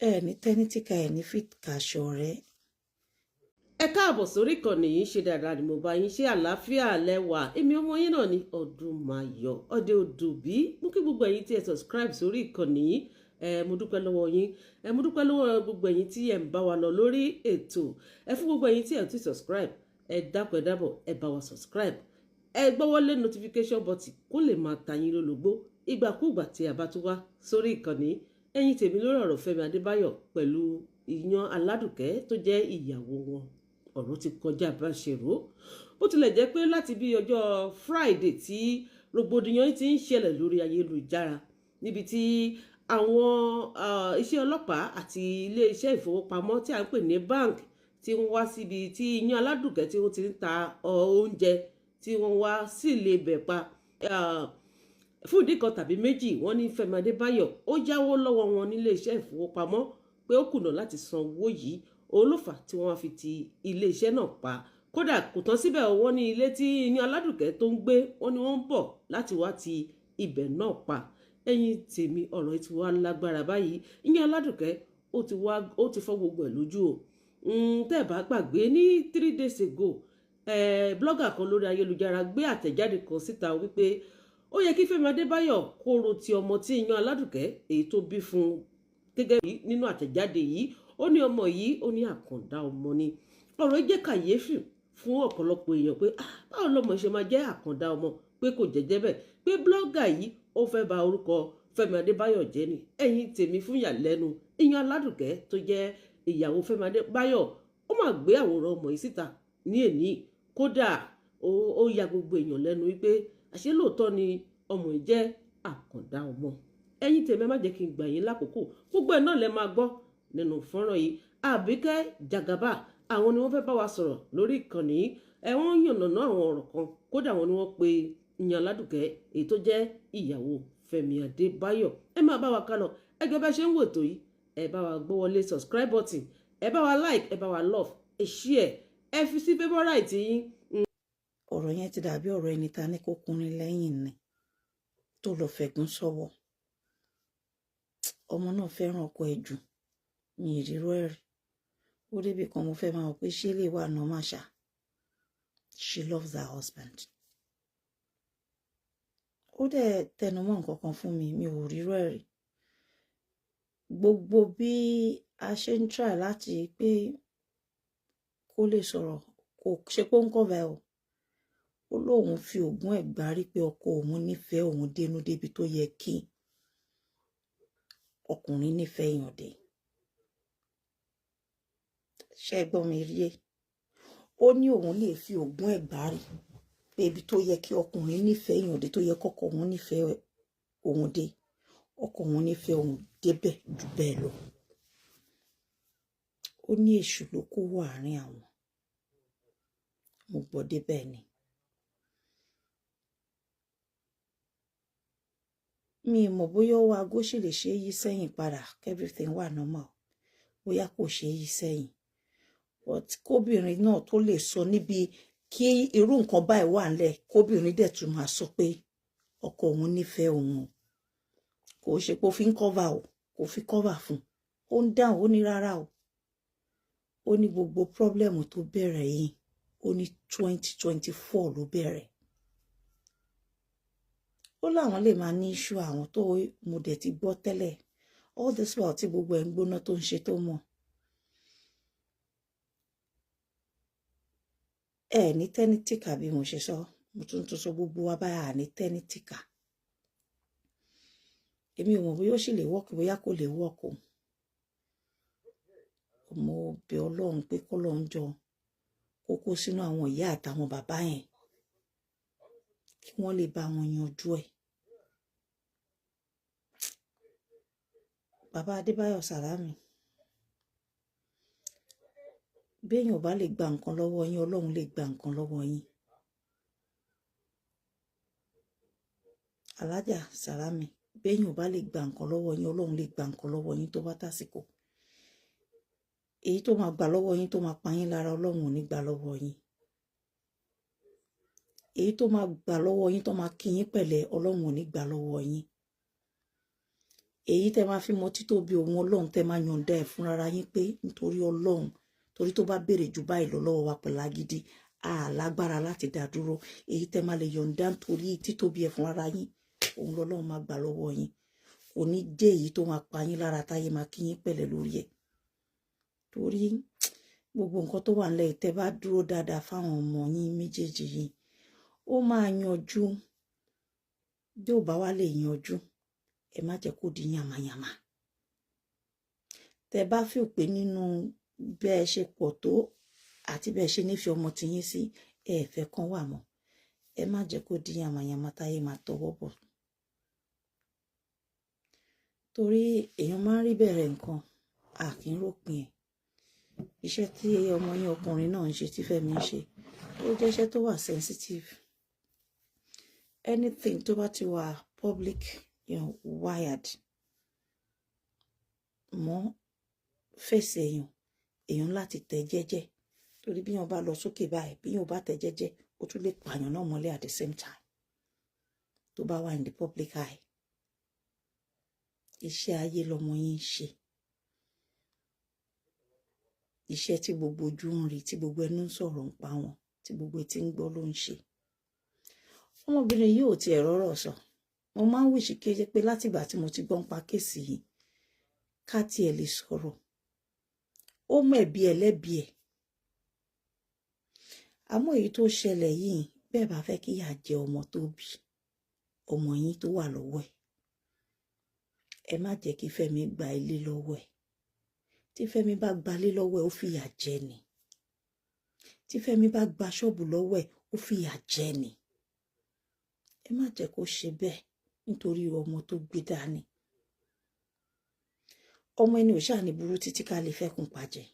Ẹ ní tẹ́nítìkà, ẹ ní fìkà ṣọ̀rẹ́. Ẹ káàbọ̀ sórí ìkànnì yìí. Ṣe dáadáa ni mo bá yín? Ṣe àlàáfíà lẹ́wà? Èmi ọmọ yín náà ni Ọdúnmayọ̀ ọdẹ òdòbí. Mú kí gbogbo ẹ̀yin tí ẹ subscribe sórí ìkànnì yìí, ẹ mo dúpẹ́ lọ́wọ́ yín. Ẹ mo dúpẹ́ lọ́wọ́ gbogbo ẹ̀yin tí ẹ ń bá wa lọ lórí ètò. Ẹ fún gbogbo ẹ̀yin tí ẹ ti subscribe, ẹ dákun, ẹ dábọ̀, ẹ bá wa subscribe, ẹ gbọ́wọ́lé notification button kó lè máa ta yín lólobó ìgbàkúùgbà tí a bá tún wá sórí ìkànnì. Ẹ̀yin tèmi, lórí ọ̀rọ̀ Fẹ́mi Adébáyọ̀ pẹ̀lú Ìyan Aládùkẹ́ tó jẹ́ ìyàwó wọn, ọ̀rọ̀ ti kọjá bá ṣe rò ó. Bó tilẹ̀ jẹ́ pé láti bí ọjọ́ Friday tí rògbòdìyàn ti ń ṣẹlẹ̀ lórí ayélujára, níbi tí àwọn iṣẹ́ ọlọ́pàá àti iléeṣẹ́ ìfowópamọ́ tí a ń pè ní bank tí wọ́n wá síbi tí Ìyan Aládùkẹ́ tí wọ́n ti ń ta oúnjẹ, tí wọ́n wá sí ilé ibẹ̀ pa fún ìdí kan tàbí méjì. Wọ́n ní Fẹ́mi Adébáyọ̀ ó yáwó lọ́wọ́ wọn nílé iṣẹ́ ìfowópamọ́, pé ó kùnà láti san owó yìí, òun ló fà tí wọ́n fi ti ilé iṣẹ́ náà pa. Kódà kò tán síbẹ̀, wọ́n ní ilé tí Ìyan Aládùkẹ́ tó ń gbé, wọ́n ní wọ́n ń bọ̀ láti wá ti ibẹ̀ náà pa. Ẹ̀yin tèmi, ọ̀rọ̀ yìí ti wá lágbára báyìí. Ìyan Aládùkẹ́ ó ti wá, ó ti fọ́ gbogbo ẹ̀ lójú o. Tẹ́ ẹ̀ bá gbàgbé, ní 3 days ago, blogger kan lórí ayélujára gbé àtẹ̀jáde kan síta wípé ó yẹ kí Fẹ́mi Adébáyọ̀ kó ro ti ọmọ tí Ìyan Aládùkẹ́ èyí tó bí fún un. Gẹ́gẹ́ bí nínú àtẹ̀jáde yìí, ó ní ọmọ yìí, ó ní àkàndá ọmọ ni. Ọ̀rọ̀ yìí jẹ́ kàyéfì fún ọ̀pọ̀lọpọ̀ èèyàn pé, ah, báwo lọmọ ṣe máa jẹ́ àkàndá ọmọ, pé kò jẹ́jẹ́ bẹ́ẹ̀, pé blogger yìí ó fẹ́ bà orúkọ Fẹ́mi Adébáyọ̀ jẹ́ ni. Ẹ̀yin tèmi, fún ìyàlẹ́nu, Ìyan Aládùkẹ́ tó jẹ́ ìyàwó Fẹ́mi Adébáyọ̀, ó máa gbé àwòrán ọmọ yìí síta ní èní. Kódà ó ya gbogbo èèyàn lẹ́nu wípé àṣé lóòótọ́ ni ọmọ yìí jẹ́ àkàndá ọmọ. Ẹ̀yin tèmi, ẹ má jẹ́ kí n gbà yín lákòókò. Gbogbo ẹ̀ náà lẹ máa gbọ́ nínú fọ́nrán yìí. Àbíkẹ́ Jàgàbá, àwọn ni wọ́n fẹ́ bá wa sọ̀rọ̀ lórí ìkànnì. Ẹ wọ́n yànnàná àwọn ọ̀rọ̀ kan. Kódà wọn ni wọ́n pe Ìyan Aládùkẹ́ èyí tó jẹ́ ìyàwó Fẹ́mi Adébáyọ̀. Ẹ máa bá wa kálọ. Ẹgbẹ́ bá ṣe ń wò tó yìí, ẹ bá wa gbọ́wọ́lé subscribe button, ẹ bá wa like, ẹ bá wa love, ẹ share, ẹ fi sí favourite yín. Ọ̀rọ̀ yẹn ti dàbí ọ̀rọ̀ ẹni ta ní kó kúnrin lẹ́yìn ni tó lọ fẹ̀gún sọ́wọ́. Ọmọ náà fẹ́ràn ọkọ ẹ̀ jù, mi ìrírọ́ ẹ̀ rí. Ó débi kan, mo fẹ́ máa wò pé ṣé lè wà normal ṣá. She loves her husband. Ó dẹ̀ tẹnumọ́ nǹkan kan fún mi, mi ò rírọ́ ẹ̀ rí. Gbogbo bí a ṣe ń try láti pé kó lè sọ̀rọ̀, kò ṣe pé ó ń cover o. Ó lóun fi ògùn ẹ̀ gbárí pé ọkọ òun nífẹ̀ẹ́ òun dénú débi tó yẹ kí ọkùnrin nífẹ̀ẹ́ èèyàn dé. Ṣé gbọ́ mi rí é? Ó ní òun lè fi ògùn ẹ̀ gbárí pé ibi tó yẹ kí ọkùnrin nífẹ̀ẹ́ èèyàn dé, tó yẹ kọ́kọ́ òun nífẹ̀ẹ́ òun dé, ọkọ òun nífẹ̀ẹ́ òun débẹ̀ jù bẹ́ẹ̀ lọ. Ó ní èṣù ló kó wọ àárín àwọn. Mo gbọ́ débẹ̀ ni. Mi mọ̀ bóyá ọwọ́ aago ṣì lè ṣe é yí sẹ́yìn padà, everything wà normal, bóyá kò ṣe é yí sẹ́yìn, but kóbìnrin náà tó lè sọ níbi kí irú nǹkan báyìí wà ńlẹ̀, kóbìnrin dẹ̀ tún máa sọ pé ọkọ òun nífẹ̀ẹ́ òun o, kò ṣe pé ó fi ń cover o, kò fi cover fún ó ń dáhùn. Ó ní rárá o. Ó ní gbogbo problem tó bẹ̀rẹ̀ yìí, ó ní 2024 ló bẹ̀rẹ̀. Ó láwọn lè máa ní issue àwọn tó mo dẹ̀ ti gbọ́ tẹ́lẹ̀ all this while tí gbogbo ẹ̀ ń gbóná tó ń ṣe tó mọ̀. Ẹ ní tẹ́nítìkà, bí mo ṣe sọ, mo tún tún sọ, gbogbo wa báyà ní tẹ́nítìkà. Èmi ò mọ̀ bóyá ó sì lè work, bóyá kò lè work o. Mo bẹ̀ Ọlọ́run pé kọ́lọ́run jọ kó kó sínú àwọn ìyá àtàwọn bàbá yẹn, kí wọ́n lè bá wọn yanjú ẹ̀. Bàbá Adébáyọ̀ Sàlámì, béèyàn ò bá lè gba nǹkan lọ́wọ́ yín, Ọlọ́run lè gba nǹkan lọ́wọ́ yín. Alájà Sàlámì, béèyàn ò bá lè gba nǹkan lọ́wọ́ yín, Ọlọ́run lè gba nǹkan lọ́wọ́ yín tó bá tásìkò. Èyí tó máa gbà lọ́wọ́ yín tó máa pa yín lára, Ọlọ́run ò ní gbà lọ́wọ́ yín. Èyí tó máa gbà lọ́wọ́ yín tó máa kí yín pẹ̀lẹ́, Ọlọ́run ò ní gbà lọ́wọ́ yín. Èyí tẹ́ máa fi mọ títóbi òun Ọlọ́run, tẹ́ máa yọ̀ǹda ẹ̀ fúnra yín pé nítorí Ọlọ́run, torí tó bá béèrè jù báyìí lọ lọ́wọ́ wa pẹ̀lú agídí, a lágbára láti dá dúró. Èyí tẹ́ máa lè yọ̀ǹda nítorí títóbi ẹ̀ fúnra yín, òun lọ́lọ́run máa gbà lọ́wọ́ yín. Kò ní jẹ́ èyí tó máa pa yín lára táyé máa kí yín pẹ̀lẹ́ lórí ẹ̀. Torí gbogbo nǹkan tó wà nílẹ̀, tẹ́ bá dúró dáadáa fáwọn ọmọ yín méjèèjì yìí, ó máa yanjú. Bí ò bá wá lè yanjú, ẹ má jẹ́ kó di yàmàyàmà. Tẹ́ bá fi pé nínú bẹ́ ẹ ṣe pọ̀ tó àti bẹ́ ẹ ṣe nífẹ̀ẹ́ ọmọ tiyín sí, ẹ fẹ́ kán wà mọ́, ẹ má jẹ́ kó di yàmàyàmà táyé máa tọwọ́ bọ̀. Torí èèyàn máa ń rí bẹ̀rẹ̀ nǹkan, a kì í ròpin ẹ̀. Iṣẹ́ tí ọmọ yín ọkùnrin náà ń ṣe, tí Fẹ́mi ń ṣe, ó jẹ́ iṣẹ́ tó wà sensitive. Anything tó bá ti wà public, wired mọ́ fèsì èèyàn, èèyàn láti tẹ̀ jẹ́jẹ́, torí bí wọ́n bá lọ sókè báyìí, bí wọ́n bá tẹ̀ jẹ́jẹ́, ó tún lè pààyàn náà mọ́lẹ̀ at the same time tó bá wà in the public eye. Iṣẹ́ ayé lọmọ yín ń ṣe, iṣẹ́ tí gbogbo ojú ń rí, tí gbogbo ẹnu ń sọ̀rọ̀ ń pa wọn, tí gbogbo etí ń gbọ́ ló ń ṣe. Ọmọbìnrin yìí ò tiẹ̀ rọ́rọ̀ sọ. Mo máa ń wish kéje pé látìgbà tí mo ti gbọ́ ń pa case yìí, ká tiẹ̀ lè sọ̀rọ̀. Ó mọ ẹ̀bi ẹlẹ́bi ẹ̀. Àmọ́ èyí tó ṣẹlẹ̀ yìí, bẹ́ẹ̀ bá fẹ́ kí ìyà jẹ ọmọ tó bí, ọmọ yín tó wà lọ́wọ́ ẹ̀, ẹ má jẹ́ kí Fẹ́mi gba ilé lọ́wọ́ ẹ̀. Tí Fẹ́mi bá gba ilé lọ́wọ́ ẹ̀, ó fìyà jẹ ni. Tí Fẹ́mi bá gba ṣọ́ọ̀bù lọ́wọ́ ẹ̀, ó fìyà jẹ ni. Ẹ má jẹ́ kó ṣe bẹ́ẹ̀ nítorí ọmọ tó gbé dání. Ọmọ ẹni ò ṣáà ní burú títí ká lè fẹ́kùn pàjẹ́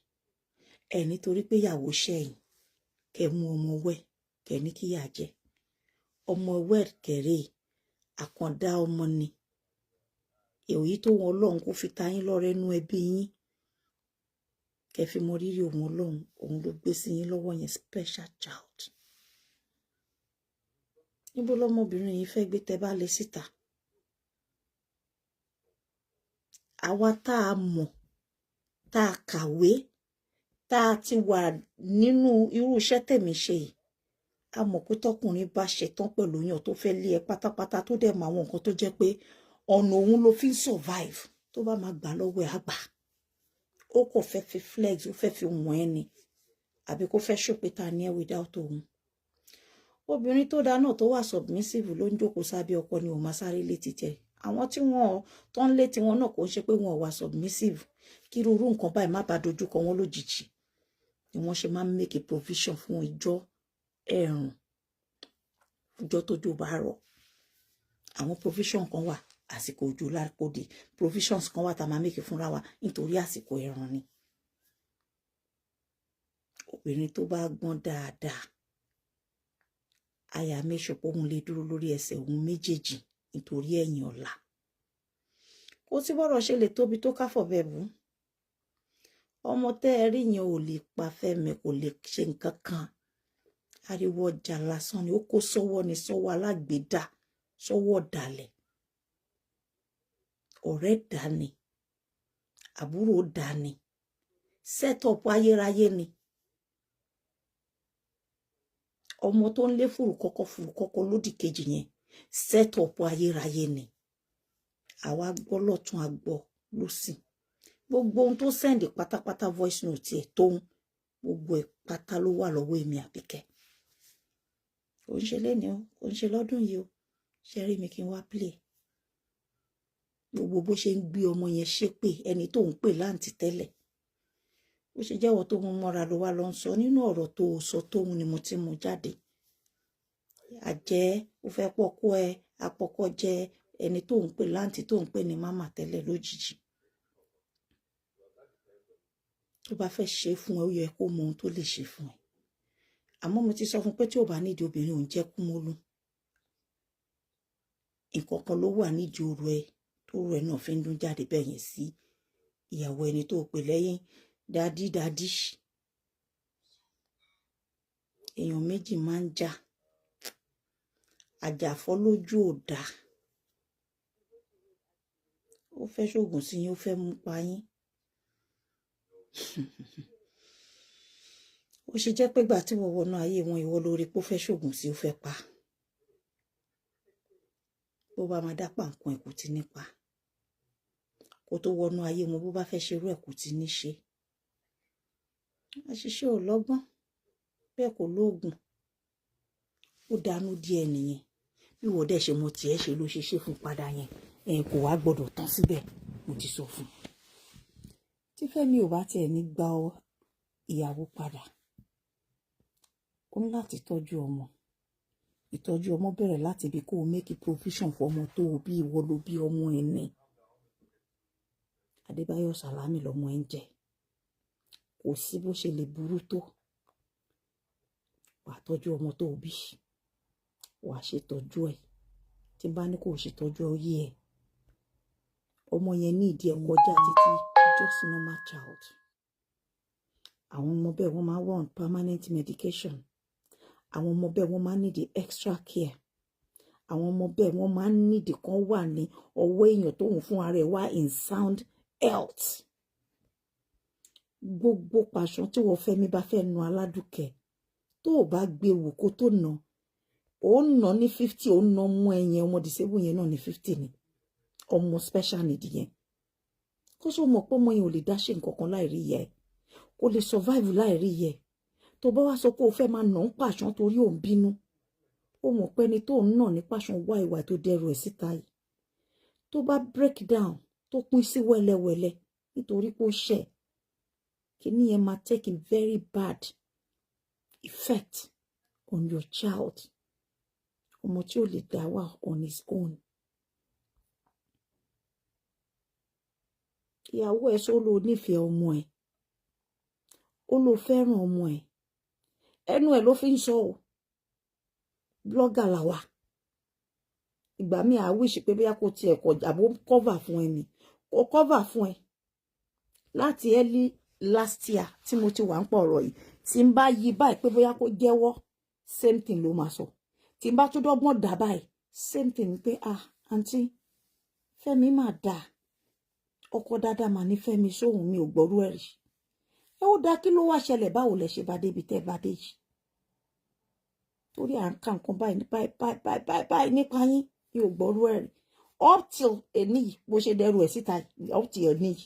ẹ, nítorí pé ìyàwó ṣẹ̀yìn, kẹ mú ọmọ wẹ̀, kẹ ní kíyà jẹ ọmọ wẹ̀ kẹrẹ. Àkàndá ọmọ ni èyí tó wọn Ọlọ́run kó fi ta yín lọ́rẹ nú ẹbí yín, kẹ fi mọ rírì òun Ọlọ́run. Òun ló gbé sí yín lọ́wọ́ yẹn, special child. Níbo lọmọbìnrin yìí fẹ́ gbé tẹ bá lé síta? Àwa tá a mọ̀, tá a kàwé, tá a ti wà nínú irú iṣẹ́ tẹ̀mí ṣe yìí, a mọ̀ pé tọkùnrin bá ṣetán pẹ̀lú yàn tó fẹ́ lé ẹ pátápátá, tó dẹ̀ mọ àwọn nǹkan tó jẹ́ pé ọ̀nà òun ló fi ń survive, tó bá máa gbà lọ́wọ́ ẹ̀, á gbà. Ó kò fẹ́ fi flex, ó fẹ́ fi wọ̀n ẹ́ ni, àbí kó fẹ́ ṣòpé ta ní ẹ without òun. Obìnrin tó dáa náà, tó wà submissive, ló ń jókòó sábẹ́ ọkọ ni ò máa sáré létí tẹ. Àwọn tí wọn tó ń lé tiwọn náà, kò ń ṣe pé wọn ò wà submissive. Kí irú nǹkan báyìí má bàa dojúkọ wọn lójijì ni wọ́n ṣe máa ń make a provision fún ìjọ ẹ̀rùn, ìjọ tójò bá rọ̀. Àwọn provision kan wà, àsìkò òjò lápòdì, provisions kan wà tá a máa make fúnra wa nítorí àsìkò ẹ̀rùn ni. Obìnrin tó bá gbọ́n dáadáa, àyà make sure pé òun lè dúró lórí ẹsẹ̀ òun méjèèjì nítorí ẹ̀yìn ọ̀la. Kó tí bọ́rọ̀ ṣe lè tóbi tó, káfọ̀ bẹ́ẹ̀ bú. Ọmọ tẹ́ ẹ rí yẹn ò lè pa Fẹ́mi, kò lè ṣe nǹkan kan. Ariwo ọjà lásán ni. Ó kó sọ́wọ́ ni, sọ́wọ́ alágbèédá, sọ́wọ́ ọ̀dàlẹ̀. Ọ̀rẹ́ dání, àbúrò dání, set up ayérayé ni. Ọmọ tó ń lé fùrùkọ́kọ́ fùrùkọ́kọ́ lódì kejì yẹn, set up ayérayé ni. Àwa gbọ́ lọ́tún, a gbọ́ lọ́sìn. Gbogbo ohun tó send pátápátá, voice note ẹ̀ tó ń gbogbo ẹ̀ pátá ló wà lọ́wọ́ èmi Àbíkẹ́. Kò ń ṣe léni o, kò ń ṣe lọ́dún yìí o. Ṣe rí mi kí n wá play gbogbo bó ṣe ń gbé ọmọ yẹn ṣépè, ẹni tó ń pè láǹtì tẹ́lẹ̀. Bó ṣe jẹ́wọ́ tó mú mọ́ra ló wá lọ ń sọ nínú ọ̀rọ̀ tó sọ tóun ni mo ti mú jáde. Àjẹ́ ó fẹ́ pọ́kọ́ ẹ, apọ́kọ́ jẹ́ ẹni tó ń pè láǹtì, tó ń pè ní mámà tẹ́lẹ̀ lójijì. Tó bá fẹ́ ṣe fún ẹ, ó yẹ kó mọ ohun tó lè ṣe fún ẹ. Àmọ́ mo ti sọ fún pé tí ò bá nídìí obìnrin, òun jẹ́ kúmólú. Nǹkan kan ló wà nídìí ọ̀rọ̀ ẹ tó rọ ẹ náà fi ń dún jáde bẹ́ẹ̀ yẹn sí ìyàwó ẹni tó pè lẹ́yìn daddy daddy. Èèyàn méjì máa ń jà, àjàfọ́ lójú ò dáa. Ó fẹ́ ṣoògùn sí yín, ó fẹ́ mú pa yín. Ó ṣe jẹ́ pé gbà tí wọ́n wọnú ayé wọn, ìwọ lórí pé ó fẹ́ ṣoògùn sí, ó fẹ́ pa. Bó bá máa dápà nǹkan ẹ̀ kò ti nípa. Kó tó wọnú ayé wọn, bó bá fẹ́ ṣerú ẹ̀ kò ti ní ṣe. Àṣìṣe ò lọ́gbọ́n, bẹ́ẹ̀ kò lóògùn. Ó dánú díẹ̀ nìyẹn. Bí wọ́n dẹ̀ ṣe mọ tiẹ̀ ṣe ló ṣe ṣe fún padà yẹn. Ẹ kò wá gbọ́dọ̀ tán síbẹ̀, mo ti sọ fún un. Tí Fẹ́mi ò bá tiẹ̀ ní gba ìyàwó padà, ó ní láti tọ́jú ọmọ. Ìtọ́jú ọmọ bẹ̀rẹ̀ láti ibi kó o make provision fún ọmọ tó o bí, ìwọ ló bí ọmọ ẹ ní. Adébáyọ̀ Sàlámì lọmọ ẹ ń jẹ. Kò sí bó ṣe lè burú tó. Wàá tọ́jú ọmọ tó o bí. Wàá ṣètọ́jú ẹ̀. Tí bá ní kó o ṣètọ́jú ọyẹ́ ẹ̀. Ọmọ yẹn ní ìdí ẹ̀ kọjá títí just normal child. Àwọn ọmọ bẹ́ẹ̀ wọ́n máa wà on permanent medication. Àwọn ọmọ bẹ́ẹ̀ wọ́n máa need extra care. Àwọn ọmọ bẹ́ẹ̀ wọ́n máa need kan wà ní ọwọ́ èèyàn tóun fún ara ẹ̀ wá in sound health. Gbogbo pàṣán tí wọ́n Fẹ́mi bá fẹ́ nu Aládùkẹ́, tó o bá gbé wò kó tó nà, ó ń nà ní 50, ó ń nà mú ẹyẹn ọmọ disable yẹn náà ní 50 ni. Ọmọ special need yẹn. Kó sọ mọ̀ pé ọmọ yẹn ò lè dá ṣe nǹkan kan láì rí ìyá ẹ̀. Kò lè survive láì rí ìyá ẹ̀. Tó bá wá sọ pé o fẹ́ máa nà ń pàṣán torí ò ń bínú, ó mọ̀ pé ẹni tó ń nà ní pàṣán wá ìwà tó dẹrù ẹ̀ síta yìí. Tó bá break down, tó pín sí wẹ́lẹ́wẹ́lẹ́ nítorí pé ó ṣẹ̀, kíní yẹn máa take a very bad effect on your child. Ọmọ tí ò lè dá wà on his own. Ìyàwó ẹ̀ sọ ló nífẹ̀ẹ́ ọmọ ẹ̀. Ó ló fẹ́ràn ọmọ ẹ̀. Ẹnu ẹ̀ ló fi ń sọ o. Blogger là wà. Ìgbà míì à wish pé bóyá kò tiẹ̀ kọjá àbó cover fún ẹ ni. Kò cover fún ẹ. Láti early last year tí mo ti wà ń pọ̀ ọ̀rọ̀ yìí, tí n bá yí báyìí pé bóyá kó jẹ́wọ́, same thing ló máa sọ. Tí n bá tún dọ́gbọ́n dà báyìí, same thing pé ah aunty Fẹ́mi mà dáa. Ọkọ dáadáa mà ní Fẹ́mi sóhun, mi ò gbọ́rú ẹ̀ rí. Ẹ ó dáa, kí ló wá ṣẹlẹ̀, báwo lẹ ṣe bá débi tẹ́ bá dé yìí? Torí à ń ka nǹkan báyìí báyìí báyìí báyìí báyìí nípa yín, mi ò gbọ́rú ẹ̀ rí. Up till èní yìí, bó ṣe dẹrù ẹ̀ síta, up till èní yìí,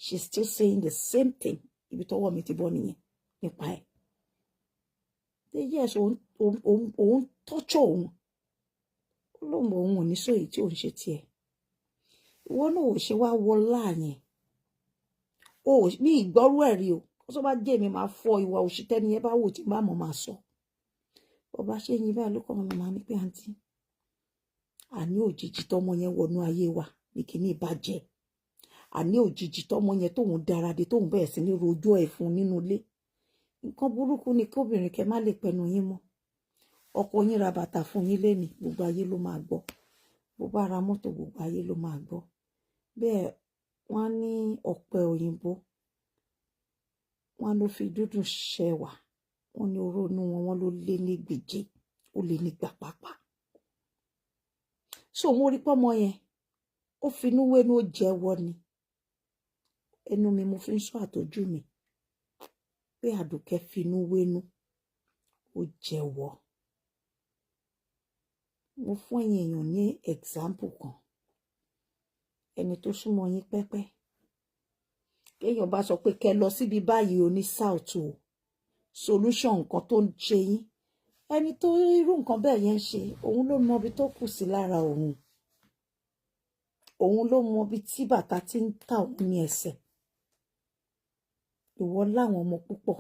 she's still saying the same thing. Ibi tọ́wọ́ mi ti bọ́ nìyẹn nípa ẹ̀. Yes, òun tọ́jọ́ òun. Ó lóun òun ò ní sọ èyí tí òun ṣe tiẹ̀. Ìwọ náà ò ṣe wá wọ láàyẹn. O mi ìgbọ́rú ẹ̀ rí o. Kó tó bá jẹ́ mi máa fọ ìwà òṣì tẹ́ni ẹ bá wò tí bá mọ̀ máa sọ. Bó bá ṣe yín báyìí ló kọ́ màmá ní pé àǹtí. Àní òjijì tọmọ yẹn wọnú ayé wa ní kíní ìbàjẹ́. Àní òjijì tọmọ yẹn tóun dára dé, tóun bẹ̀rẹ̀ sí ní rojọ́ ẹ̀ fún nínú ilé. Nǹkan burúkú ni kóbìnrin kẹ má lè pẹnu yín mọ́. Ọkọ yín ra bàtà fún yín lénìí, gbogbo ayé ló máa gbọ́. Bó bá ra mọ́tò, gbogbo ayé ló máa gbọ́. Bẹ́ẹ̀ wọ́n ní ọ̀pẹ òyìnbó, wọ́n ló fi dúdú ṣẹwà, wọ́n ní oró inú wọn, wọ́n ló lé ní gbèjé, ó lé ní gbà pàápàá. So mo rí pọ́mọ yẹn, ó finú wénú, ó jẹ́wọ́ ni. Ẹnu mi mo fi ń sọ àtọ́jú mi pé Àdùkẹ́ finú wénú, ó jẹ́wọ́. Mo fún ẹ̀yin èèyàn ní example kan. Ẹni tó súnmọ́ yín pẹ́pẹ́. Kéèyàn bá sọ pé kẹ́ lọ síbi báyìí o ní south o, solution nǹkan tó ń ṣe yín. Ẹni tó irú nǹkan bẹ́ẹ̀ yẹn ń ṣe, òun ló mọ ibi tó kù sí lára òun. Òun ló mọ ibi tí bàtà ti ń ta òun ní ẹsẹ̀. Ìwọ láwọn ọmọ púpọ̀.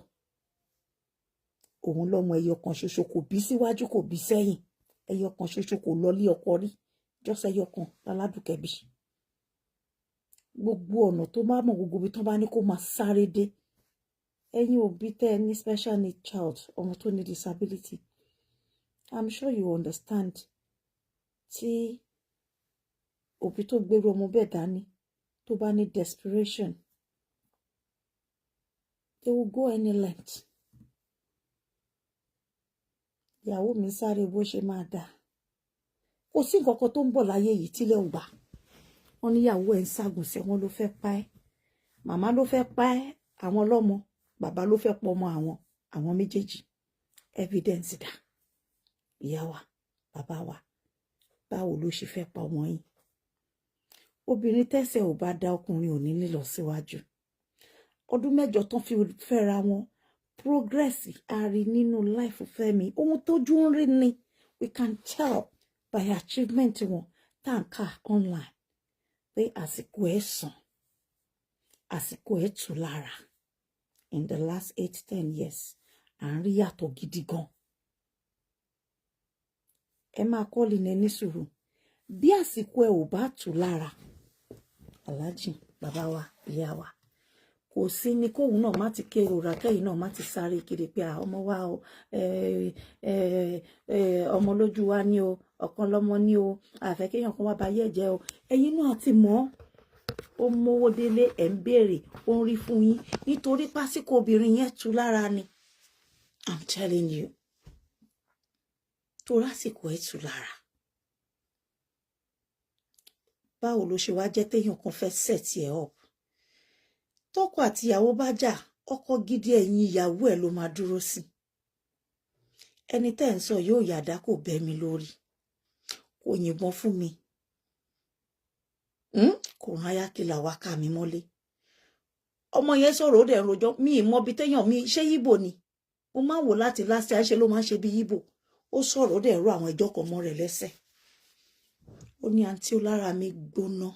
Òun lọ́mọ ẹyọ kan ṣoṣo, kò bí síwájú, kò bí sẹ́yìn. Ẹyọ kan ṣoṣo, kò lọ lé ọkọ rí. Just ẹyọ kan l'Aládùkẹ́ bí. Gbogbo ọ̀nà tó bá mọ̀, gbogbo ibi tó bá ní kó máa sáré dé. Ẹ̀yin òbí tẹ́ ẹ ní special need child, ọmọ tó ní disability, I'm sure you understand. Tí òbí tó gbérú ọmọ bẹ́ẹ̀ dání tó bá ní desperation, they will go any length. Ìyàwó mi sáré bó ṣe máa dà. Kò sí nǹkan kan tó ń bọ̀ láyé yìí tílẹ̀ ò gbà. Wọ́n níyàwó ẹ̀ ń ságùn sí, wọ́n ló fẹ́ pa ẹ́, màmá ló fẹ́ pa ẹ́, àwọn ọlọ́mọ, bàbá ló fẹ́ pọ̀ ọmọ àwọn, àwọn méjèèjì. Evidence dà? Ìyá wa, bàbá wa, báwo ló ṣe fẹ́ pa ọmọ yín? Obìnrin tẹ́sẹ̀ ò bá dá, ọkùnrin ò ní lè lọ síwájú. Ọdún 8 tán fi fẹ́ra wọn, progress a rí nínú life Fẹ́mi. Ohun tójú ń rí ni, we can tell by achievement wọn tá à ń kà online pé àsìkò ẹ̀ sàn, àsìkò ẹ̀ tù lára. In the last 8-10 years, à ń rí yàtọ̀ gidi gan. Ẹ máa kọ́lì ní ní sùúrù. Bí àsìkò ẹ ò bá tù lára, aláàjì, bàbá wa, ìyá wa, kò sí ní kóun náà má ti kérora, kẹ́yìn náà má ti sáré kiri pé ọmọ wa o, ọmọ lójú wa ní o, ọ̀kan lọ́mọ ní o, àfẹ́ kéèyàn kan wá ba yẹ̀ jẹ́ o. Ẹ̀yin náà ti mọ̀ ó mówó délé, ẹ̀ ń béèrè, ó ń rí fún yín nítorí pásíkò obìnrin yẹn tú lára ni. I'm telling you, tó lásìkò ẹ̀ tú lára. Báwo ló ṣe wá jẹ́ téèyàn kan fẹ́ set ẹ̀ up? Tọkọ àtìyàwó bá jà, ọkọ gidi, ẹ̀yìn ìyàwó ẹ̀ ló máa dúró sí. Ẹni tẹ́ ń sọ yóò yàdá, kò bẹ́ mi lórí, kò yìnbọn fún mi, Kò rán ayákìlà wá ká mi mọ́lé. Ọmọ yẹn sọ̀rọ̀, ó dẹ̀ ń rojọ́. Mi ì mọ bí téèyàn mi ṣé yíbò ni. Mo máa ń wò láti last year, ṣe ló máa ń ṣe bí yíbò. Ó sọ̀rọ̀, ó dẹ̀ rọ àwọn ẹjọ́ kan mọ́ rẹ̀ lẹ́sẹ̀. Ó ní, "Àǹtí, ó lára mi gbóná."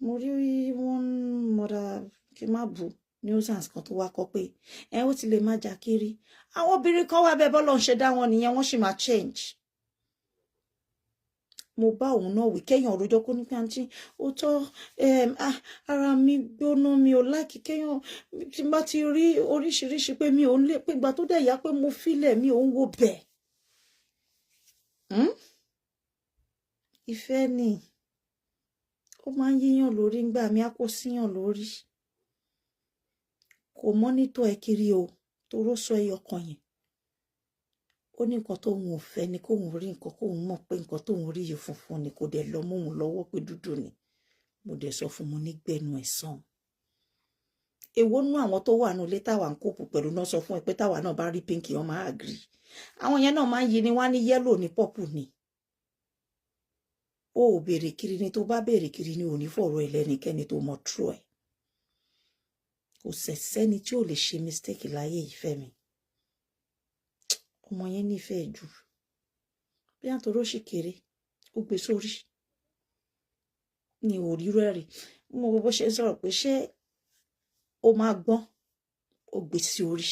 Mo rí one mother, kí n má bu nuisance kan, tó wá kọ pé ẹ ó ti lè má jà kiri. Àwọn obìnrin kan wà bẹ́ẹ̀, bọ́lọ̀ ń ṣe dá wọn nìyẹn, wọ́n sì máa change. Mo bá òun náà wí, kéèyàn rojọ́, kó ní pé, "Àǹtí, ó tọ́, ara mi gbóná, mi ò like kéèyàn tí n bá ti rí oríṣiríṣi pé mi ò ń lé pé ìgbà tó dẹ̀ yá pé mo filẹ̀, mi ò ń wo bẹ̀." Ìfẹ́ ni, ó máa ń yíyàn lórí ńgbà mi, á kó síyàn lórí. Kò monitor ẹ kiri o, toró sọ ẹyọ kan yẹn. Ó ní nǹkan tóun ò fẹ́ ni kóun rí nǹkan, kóun mọ̀ pé nǹkan tóun rí yìí funfun ni, kò dẹ̀ lọ mọ́ òun lọ́wọ́ pé dúdú ni. Mo dẹ̀ sọ fún mo ní gbẹnu ẹ̀ sàn. Èwo nú àwọn tó wà nù ilé táwa ń cope pẹ̀lú náà sọ fún ẹ pé táwa náà bá rí pink, wọn máa agree? Àwọn yẹn náà máa ń yí ni, wọ́n á ní yellow ní, purple ni. Ó ò béèrè kiri ni. Tó bá béèrè kiri ni, ò ní fọ̀rọ̀ ẹ lẹ́nikẹ́ni tó mọ̀ true ẹ̀. Kò sẹ̀sẹ́ni tí ò lè ṣe mistake láyé. Ìfẹ́ mi, ọmọ yẹn nífẹ̀ẹ́ jù bí àtòrò sì kéré, ó gbé sórí ní òríró ẹ̀rí. Mo bó ṣe ń sọ̀rọ̀ pé ṣé ó máa gbọ́n, ó gbé sí orí.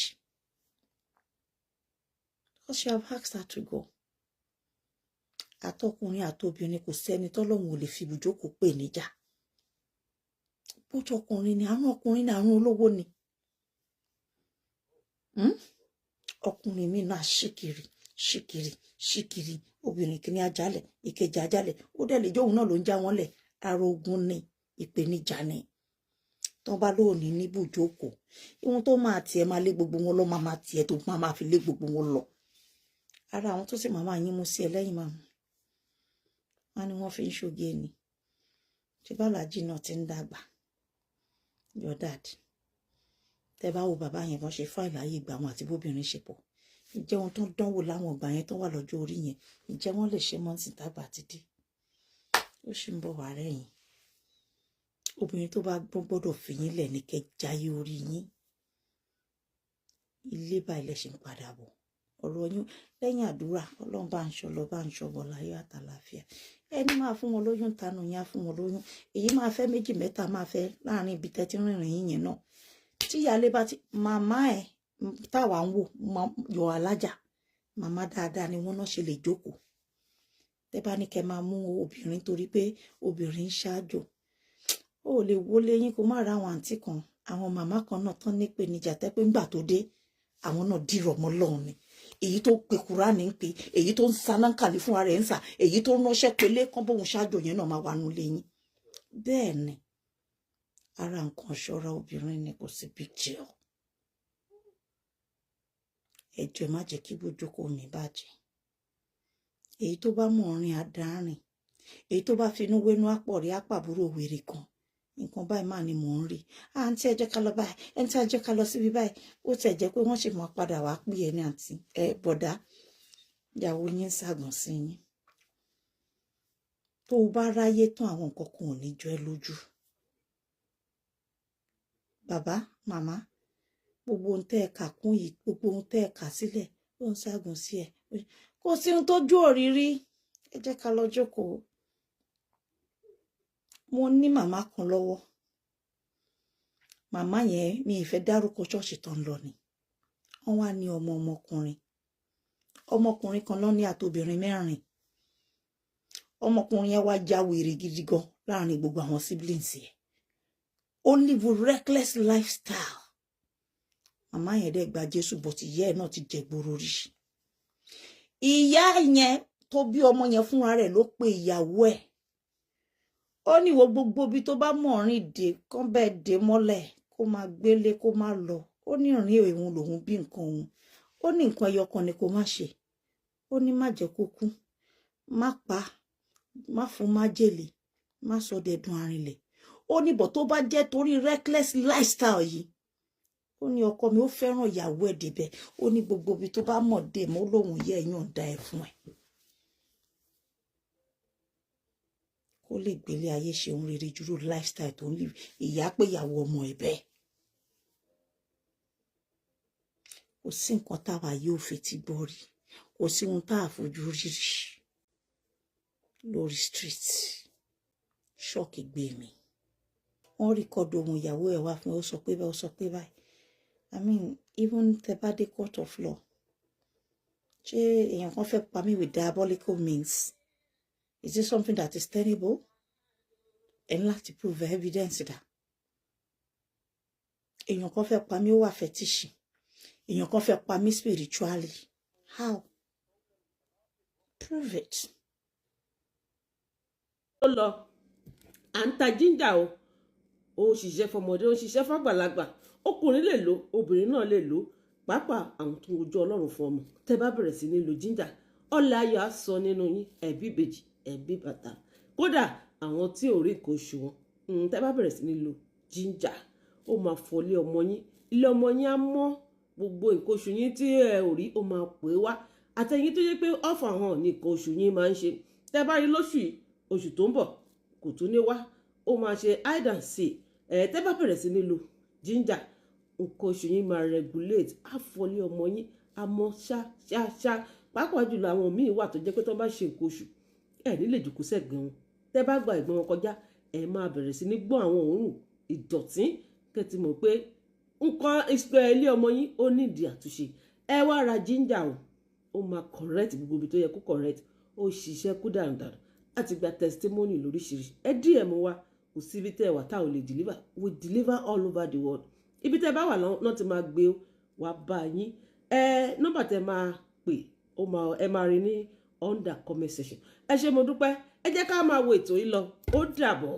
Because you have asked her to go. Àtọkùnrin àtobìnrin, kò sẹ́ni tọ́lọ́hun ò lè fi ibùjókòó pè níjà. Bójú ọkùnrin ni, àrùn ọkùnrin ni, àrùn olówó ni. Ọkùnrin mi náà ṣìkìrì ṣìkìrì ṣìkìrì, obìnrin kìíní ajálẹ̀, ìkejì ajálẹ̀, ó dẹ̀ lè jẹ́ òun náà ló ń já wọn lẹ̀. Ara ogun ni, ìpèníjà ni. Tán bá lóòní níbùjókòó, ihun tó máa tiẹ̀ máa lé gbogbo wọn lọ, máa tiẹ̀ tó máa fi lé gbogbo wọn lọ. Ara àwọn tó sì máa yín mú sí ẹ lẹ́yìn, máa wọn ni wọ́n fi ń ṣoge ni. Ṣé bàlájì náà ti ń dàgbà? Your dad, tẹ bá wo bàbá yẹn, bọ́n ṣe fáìlì ayé ìgbà wọn àti bóbìnrin ṣe pọ̀, ǹjẹ́ ohun tó ń dánwò láwọn ìgbà yẹn tó wà lọ́jọ́ orí yẹn, ǹjẹ́ wọ́n lè ṣe mọ́ǹsì tágbà ti dé? Ó sì ń bọ̀ wá rẹ́yìn. Obìnrin tó bá gbọ́n gbọ́dọ̀ fi yín lẹ̀ ní kẹ́ jáyé orí yín. Ilé báyìí lẹ ṣe ń padà bọ̀. Ọ̀rọ̀ yín lẹ́yìn àdúrà, Ọlọ́run bá ń ṣọ lọ, bá ń ṣọ bọ̀ láyọ̀ àtàlàáfíà. Ẹni máa fún wọn lóyún tanu yín á fún wọn lóyún. Èyí máa fẹ́ méjì, mẹ́ta, máa fẹ́ láàrin ibi tẹ́tí rìnrìn yín yẹn náà. Tí ìyáálé bá ti màmá ẹ̀ táwa ń wò yọ alájà, màmá dáadáa ni wọ́n náà ṣe lè jókòó. Tẹ́ bá ní kẹ́ máa mú obìnrin torí pé obìnrin ń ṣáájò, ó lè wọlé yín kó má ra àwọn àǹtí kan, àwọn màmá kan náà tán nípèníjà tẹ́ pé ńgbà tó dé, àwọn náà dìrọ̀ mọ́ Ọlọ́run ni. Èyí tó pe Kúránì ń pe, èyí tó ń sanákàlì fún ara ẹ̀ ń sà, èyí tó ń ránṣẹ́ pélé kán bóun ṣáájò yẹn náà máa wà nulẹ̀ yín. Bẹ́ẹ̀ ni, ara nǹkan ṣọ́ra obìnrin ni, kò sí big deal. Ẹ jọ̀ọ́, ẹ má jẹ́ kí ibùjókòó mi bàjẹ́. Èyí tó bá mọ̀ rìn àdárìn. Èyí tó bá finú wénú àpọ̀ rí àpàbúrò wèrè kan. Nǹkan báyìí máa ni mò ń rí. Àǹtí, ẹ jẹ́ ká lọ báyìí, ẹni tí ẹ jẹ́ ká lọ síbi báyìí. Ó tẹ̀ jẹ́ pé wọ́n sì máa padà wá pè é ní àǹtí ẹ bọ̀dá, ìyàwó yín ń ṣàgùn sí yín. Tó o bá ráyé tán, àwọn nǹkan kan ò ní jọ ẹ́ lójú. Bàbá, màmá, gbogbo ohun tẹ́ ẹ kà kún yìí, gbogbo ohun tẹ́ ẹ kà sílẹ̀, ó ń ṣàgùn sí ẹ, kò sí ohun tójú òrírí. Ẹ jẹ́ ká lọ jókòó. Mo ní màmá kan lọ́wọ́. Màmá yẹn, mi ì fẹ́ dárúkọ ṣọ́ọ̀ṣì tó ń lọ ni. Wọ́n wá ní ọmọ ọmọkùnrin, ọmọkùnrin kan lọ ní àtobìnrin mẹ́rin. Ọmọkùnrin yẹn wá já wèrè gidi gan láàrin gbogbo àwọn siblings yẹn. Ó live reckless lifestyle. Màmá yẹn dẹ̀ gba Jésù, but ìyá ẹ̀ náà ti jẹ gbòòrò rí. Ìyá yẹn tó bí ọmọ yẹn fúnra rẹ̀ ló pe ìyàwó ẹ̀. Ó ní ìwọ, gbogbo ibi tó bá mọ̀ rìn dé kán bẹ́ẹ̀ dé mọ́lẹ̀, kó máa gbélé, kó má lọ. Ó ní ìrìn òun lòun bí nǹkan òun. Ó ní nǹkan ẹyọ kan ni kó má ṣe. Ó ní má jẹ́ kó kú, má pa, má fún májèlé, má sọ dẹ̀dùn àrìnlẹ̀. Ó ní bọ̀ tó bá jẹ́ torí reckless lifestyle yìí, ó ní ọkọ mi, ó fẹ́ràn ìyàwó ẹ̀ débẹ̀. Ó ní gbogbo ibi tó bá mọ̀ dé mọ́ lòun yẹ ẹ̀yàn da ẹ̀ fún ẹ̀, kó lè gbélé ayé ṣe ohun rere jùlọ lifestyle tó ń live. Ìyá pé ìyàwó ọmọ ẹ̀ bẹ́ẹ̀. Kò sí nǹkan táwa yóò fetí gbọ́ rí, kò sí ohun tá a fojú rí rí lórí street. Shock gbé mi. Wọ́n record ohun ìyàwó ẹ̀ wá fún mi. Ó sọ pé báyìí, ó sọ pé báyìí. I mean, even tẹ bá dé court of law, ṣé èèyàn kan fẹ́ pa mí with diabolical means? Is it something that is tenable? Ẹ ní láti prove evidence dà. Èèyàn kan fẹ́ pa mí, ó wà fetish. Èèyàn kan fẹ́ pa mí spiritually, how? Prove it. Ó lọ, à ń ta ginger o. Ó ń ṣiṣẹ́ fọmọdé, ó ń ṣiṣẹ́ fàgbàlagbà. Ọkùnrin lè lò, obìnrin náà lè lò, pàápàá àwọn tó ń wojú Ọlọ́run fún ọmọ. Tẹ́ bá bẹ̀rẹ̀ sí ní lo ginger, ọlẹ̀ ayọ̀ á sọ nínú yín. Ẹ̀bí ìbejì, ẹ̀bí bàtà, kódà àwọn tí ò rí nǹkan oṣù wọn, tẹ́ bá bẹ̀rẹ̀ sí ní lo ginger, ó máa fọlé ọmọ yín, ilé ọmọ yín á mọ́. Gbogbo nǹkan oṣù yín tí ẹ ò rí, ó máa pè é wá. Àtẹ̀yìn tó yẹ pé ọ̀fọ̀ àwọn ní nǹkan oṣù yín máa ń ṣe, tẹ́ bá rí lóṣù yìí, oṣù tó ń bọ̀ kò tún ní wá, ó máa ṣe hide and seek. Ẹ̀ tẹ́ bá bẹ̀rẹ̀ sí ní lo ginger, nǹkan oṣù yín máa regulate, á fọlé ọmọ yín á mọ́ ṣá ṣá ṣá. Pàápàá jùlọ, àwọn míì wà tó jẹ́ pé tó bá ṣe nǹkan oṣù, ẹ̀ ní lè jòkó sẹ́gbẹ̀ẹ́ wọn. Tẹ́ bá gba ẹ̀gbẹ́ wọn kọjá, ẹ máa bẹ̀rẹ̀ sí ní gbọ́ àwọn òórùn ìdọ̀tí, kẹ́ ti mọ̀ pé nǹkan ilé ọmọ yín ó nídìí àtúnṣe. Ẹ wá ra ginger o. Ó máa correct gbogbo ibi tó yẹ kó correct. Ó ṣiṣẹ́ kú dànùdànù láti gba testimony lóríṣiríṣi. Ẹ DM wa. Kò sí ibi tẹ́ ẹ wà tá ò lè deliver. We deliver all over the world. Ibi tẹ́ ẹ bá wà náà ti máa gbé wá bá yín. Ẹ nọ́mbà tẹ́ máa pè, ó máa ẹ máa rí ní under comment section. Ẹ ṣé, mo dúpẹ́. Ẹ jẹ́ ká máa wo ètò yìí lọ. Ó dàbọ̀.